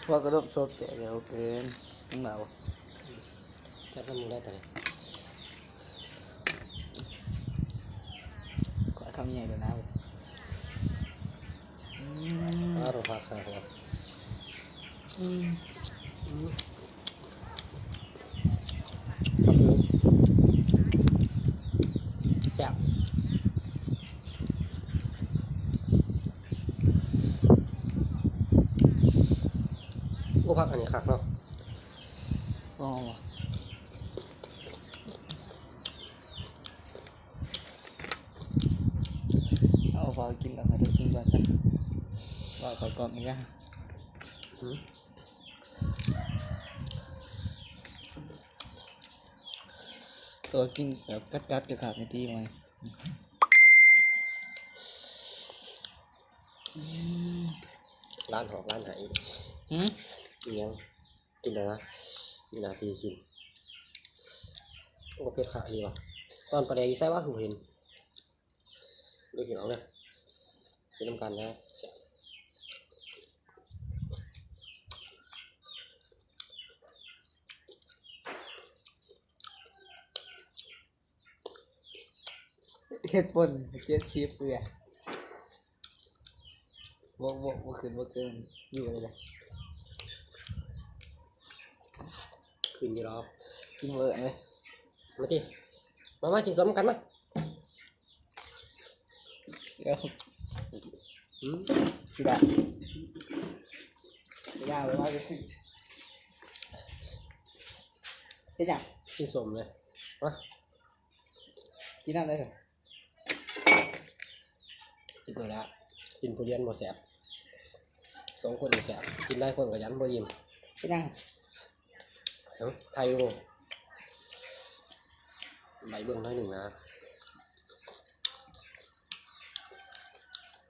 ພວກກະດົກສົບແຕກແລ້ວເກີນ ມຶງເວົ້າ ຈັກນຳມຶງໄດ້ຕອນນີ້ ຂ້ອຍຄຳໃຫຍ່ໂດນນາເວີຍ. ອືມ ອາ ໂຕຜັກຂະໜາດນັ້ນ ອືມ ອືມ ແຊບ. ໂອ້ ຜັກອັນນີ້ຄັກເນາະ ອໍ ເອົາເຂົ້າກິນແລ້ວ ເຮົາຈະກິນກ່ອນຊັ້ນ ເວົ້າເຂົ້າກ່ອງອີກແລ້ວ ອືມ ໂຕກິນແບບກັດໆ ກະຂາດໄມ່ຕີໄວ້ ອືມ ລ້ານຫອກລ້ານໄຫ້ ຫື ອີຫຍັງ? ກິນແລ້ວນະ ມີໜ້າທີ່ກິນ ໂອ້ ເຜັດຄັກອີ່ຫຼີວ່າ ຕອນປາແດກຢູ່ໃສວະ ຄືບໍ່ເຫັນ ເດີ ພີ່ນ້ອງເດີ ກິນນຳກັນນະ ແຊບ. ເຮັດຝົນເຈັດສິບເທື່ອ ບໍ່ ບໍ່ ບໍ່ຂຶ້ນບໍ່ເກີນ ຢູ່ໄດ້ ຂຶ້ນຢູ່ດອກ ກິນເວີເລີຍ ມາຕິ ມາ ມາກິນສົ້ມນຳກັນມາ ດຽວ ອືມ ຊິໄດ້ ຊິໄດ້ ເຮັດຫຍັງ? ກິນສົ້ມເລີຍ ມາ. ກິນນ້ຳໄດ້ເດີ ກິນໂຕແລ້ວ ກິນທຸລຽນບໍ່ແຊບ ສອງຄົນນີ້ແຊບ ກິນຫຼາຍຄົນກະຢ້ານບໍ່ອີ່ມ ເຮັດຫຍັງ? ເອີ ຖ່າຍຢູ່ ໄລ່ເບິ່ງໜ້ອຍໜຶ່ງນະ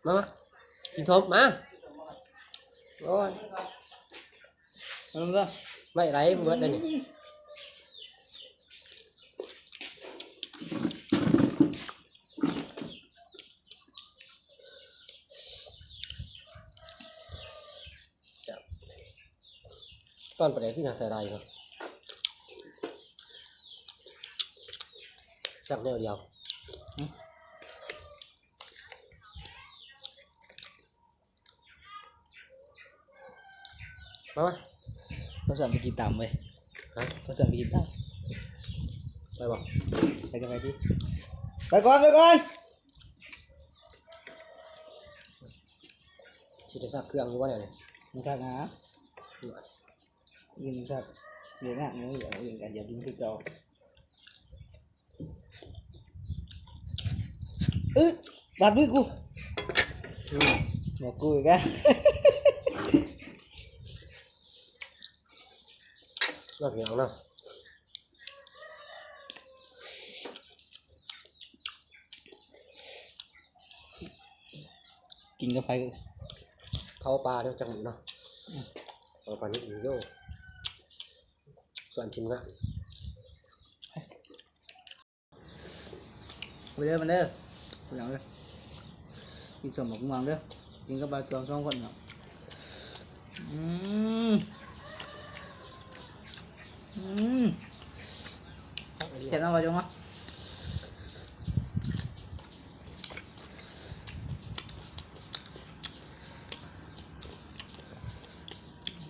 ມາ ມາ ກິນສົ້ມ ມາ ໂອ້ຍ. ເອົາລົງເດີ ໄວ້ໄດ້ເບິດເດ້ນີ້ ແຊບ ຕອນປາແດກຄືຫຍັງໃສ່ຫຼາຍເນາະ ແຊບແນວດຽວ ຫື. ມາ ມາ ເຂົາຊວນໄປກິນຕຳເວີຍ ຮະ ເຂົາຊວນໄປກິນຕຳ ໄປບໍ່? ໄປກະໄປຕິ ໄປກ່ອນ ໄປກ່ອນ ຊິໄດ້ຊັກເຄື່ອງຢູ່ບໍ່ແນວນີ້? ບໍ່ຊັກນະ ອື່ນຊັກ ເວຍງານບໍ່ມີ ອື່ນກະຢ່າດຶງຄືເກົ່າ. ອື ບາດມືກູ ອືມ ບອກກູອີກແລ້ວ ເນາະ ພີ່ນ້ອງເນາະ ກິນກັບໃຜ ເຜົາປາເນາະ ຈັກມື້ເນາະ ອືມ ເຜົາປານິດໜຶ່ງໂຍ. ສ່ວນທີມງານ ມາເດີ ມາເດີ ພີ່ນ້ອງເອີຍ ກິນສົ້ມບັກມ່ວງເດີ ກິນກັບບ່າວຈອງສອງຄົນເນາະ ອືມ ອືມ ແຊບເນາະ ບ່າວຈອງເນາະ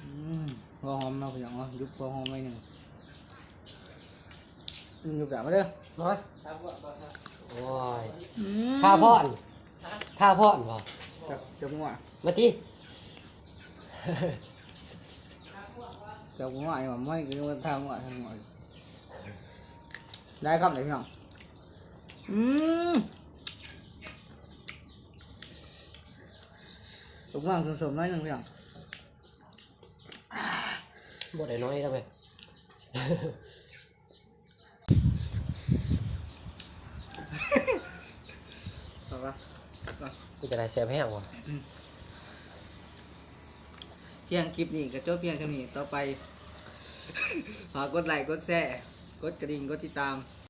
ອືມ ຫົວຫອມເນາະ ພີ່ນ້ອງເນາະ ຢຸບຫົວຫອມໜ້ອຍໜຶ່ງ. ອືມ ຢູ່ກາງມາເດີ ມາ ໂອ້ຍ ອືມ ທ່າພ້ອນ ທ່າພ້ອນບໍ່ ຈັບ ຈັບງົວ ມາຕິ ຈັບງົວ ໄອ້ໝໍ້ ມັນຄືວ່າທ່າງົວ ທ່າງົວ ຫຼາຍຄຳເລີຍພີ່ນ້ອງ ອືມ ລູກນ້ອງສົມໆ ໜ້ອຍໜຶ່ງພີ່ນ້ອງ ບໍ່ໄດ້ໜ້ອຍເດ້ເວີຍ. ເອົາວະ ເປັນຈັ່ງໃດ ແຊບແຮງບໍ່? ອືມ ພຽງຄລິບນີ້ກະຈົບພຽງສ່ຳນີ້ ຕໍ່ໄປຝາກກົດໄລ້ ກົດແຊ ກົດກະດິ່ງ ກົດຕິດຕາມ